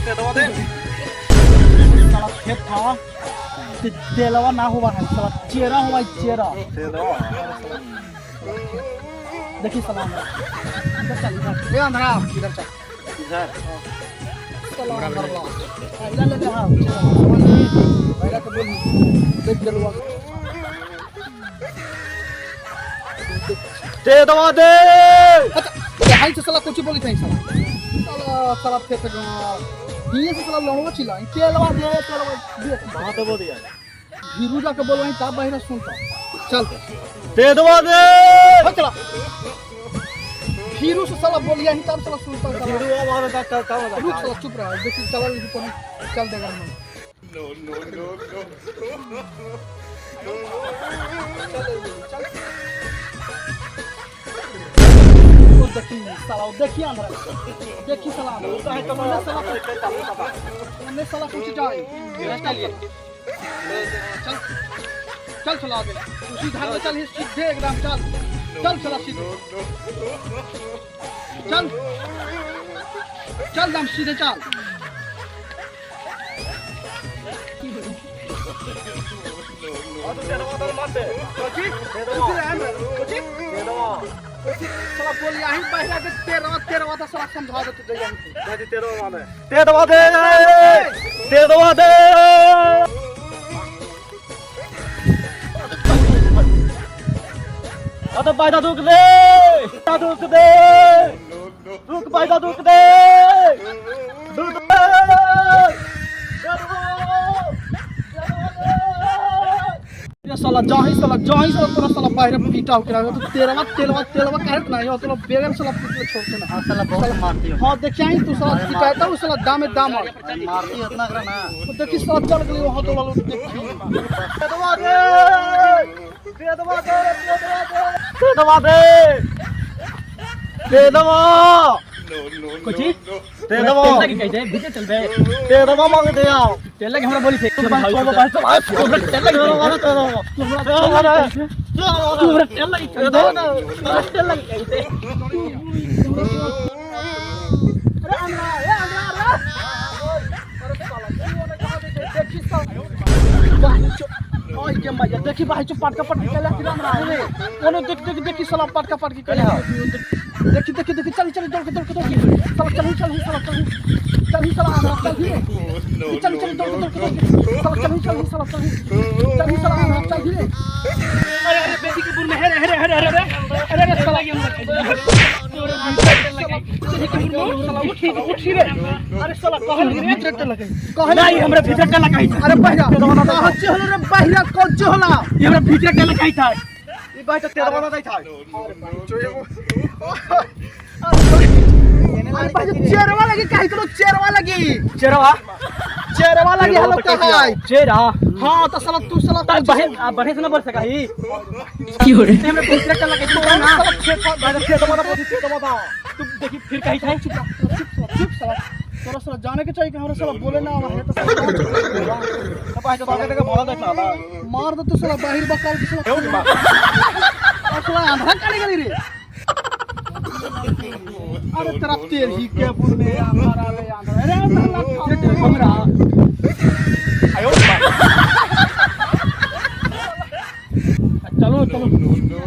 तेलवा दे साला खेत था तेलवा ना हुआ है साला चेरा हुआ है चेरा तेलवा देखिए साला इधर चल इधर ए अंधरा इधर चल इधर साला अंधरा इधर ले ले हां पहला के बोल देख जलवा तेलवा दे। अच्छा हाई से साला कुछ बोली थी साला साला साला फेंक ये से साला लड़वा चिल्ला तेलवा दे तेलवा दे कहां ते बोल दिया भीरू जाके बोलवाई तब बाहर सुनता चल तेलवा दे चला भीरू से साला बोलिया ही तब साला सुनता भीरू वहां तक चल रुक साला चुप रहा देखी चला नहीं तो चल देगा हम। नो नो नो नो चल ओ देखी साला ओ देखी अंदर देखी साला होता है कमरा साला हमने साला कुछ जाए चल चल चला दे उसी धार में चल सीधे एकदम चल चल चला सीधे चल चल दम सीधे चल। साला बोल यही पहला के तेरवा तेरवा था साला समझा दे तुझे यहीं दादी तेरवा दे तेरवा दे तेरवा दे अरे बायदा दुख दे दुख दे दुख बायदा दुख दे दुख दे ये साला जाही साला तोरा साला बाहर पीटा हो के तो तेरवा तेरवा तेरवा काहे ना यो तोरा बेगम साला पीट छोड़ते ना। हां साला बहुत मारती हो। हां देखिए आई तू साला पिटाता उ साला दाम दाम मारती उतना करा ना तो देखी साला चल गई वहां तो वालो देखी तेरवा दे तेरवा दे तेरवा दे तेरवा कोची तेरवा तेल लगी कैसे भीतर चल बे तेरवा मांग दे आओ तेल लगी हमरा बोली थे तेरवा तेल लगी तेरवा तू तेल लगी तेल लगी कैसे। अरे अंधरा ए अंधरा अरे साला तू वाला कहां देखी साला ओए के मजा देखी भाई चुप पटका पटकी चला फिर अंधरा रे कोनो देख देख देखी साला पटका पटकी चला देखी देखी देखी चल चल दौड़ के दौड़ के दौड़ के साला चल चल साला चल चल साला अंधरा चल चल चल दौड़ के दौड़ के साला चल चल साला चल चल साला अंधरा चल रे। अरे अरे बेटी के बुर में अरे अरे अरे अरे अरे अरे साला साला उठी उठी रे। अरे साला कहल रे भीतर लगे कहल नहीं हमरा भीतर के लगाई था। अरे बहिरा कहाँ से होला रे बहिरा कौन से होला ये हमरा भीतर के लगाई था ई बात तेरवा ना दै था। अरे भाई चेरवा लगी काहे तो चेरवा लगी चेरवा चेरवा लगी हेलो कहां चेरा। हां तो साला तू साला त बहे बढ़े से ना बोल सका ही की हो रे हमरा भीतर के लगाई था ना साला खेत तेरवा ना तेरवा तू देखी फिर कही था। चुप चुप चुप साला तोरा साला जाने के चाहिए कि हमरा साला बोले ना आवा है तो साला तो भाई तो आगे तक बोला देख ना मार दे तू साला बाहिर बकाल के साला साला अंधरा काली गली रे। अरे तेरा तेल ही के बुर में अंधरा रे अंधरा अरे अंधरा हमरा आयो चलो चलो नो नो।